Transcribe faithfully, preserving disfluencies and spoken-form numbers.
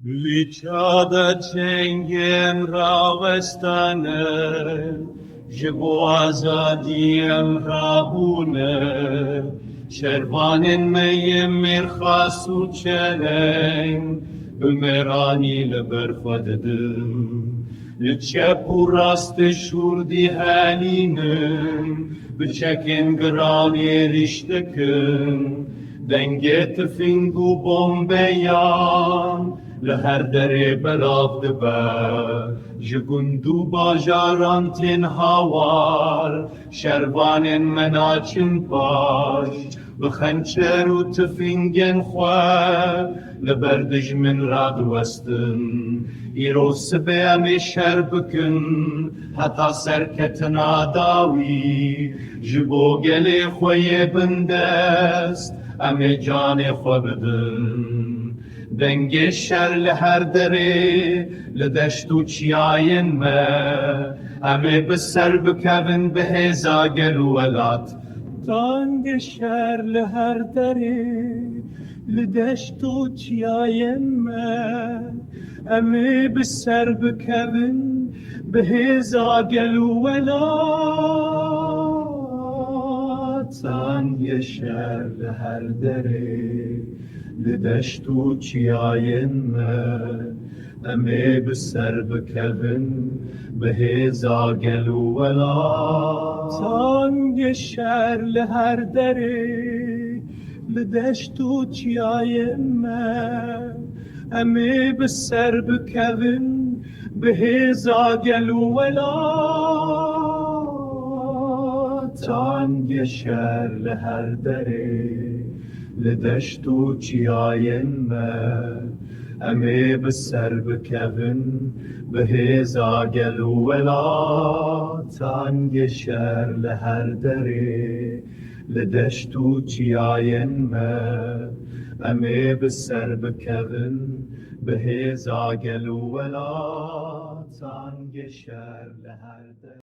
Vî çax de çengên rawestane, ji bo azadî em rabûne. Şervanên me yê mêrxas û çeleng, bi mêranî li ber xwe didin. Li çep û rastê şûr dîhelînin, bi çekên giran êrîş dikin. Dengê tifing û bombeyan li her derê belav dibe. Ji gund û bajaran tên hawar, şervanên me naçin paş. Bi xençer û tifingên xwe li ber dijmin radiwestin. Îro sibê em ê şer bikin, heta serketina dawî. Ji bo gelê xwe yê bindest, em ê canê xwe bidin. Dengê şer li her derê, li deşt û çiyayên me, em ê bi ser bikevin bi hêza gel û welat. Dengê şer li her derê, li deşt û çiyayên me, em ê bi ser bikevin bi hêza gel û welat. Dengê şer li her derê, li deşt û çiyayên me, em ê bi ser bikevin bi hêza gel û welat. Dengê şer li her derê, li deşt û çiyayên me, em ê bi ser bikevin bi hêza gel û welat. Dengê şer li her derê, li deşt û çiyayên me, em ê bi ser bikevin bi hêza gel û welat. Dengê şer li her derê, li deşt û çiyayên me, em ê bi ser bikevin bi hêza gel û welat. Dengê şer li her derê.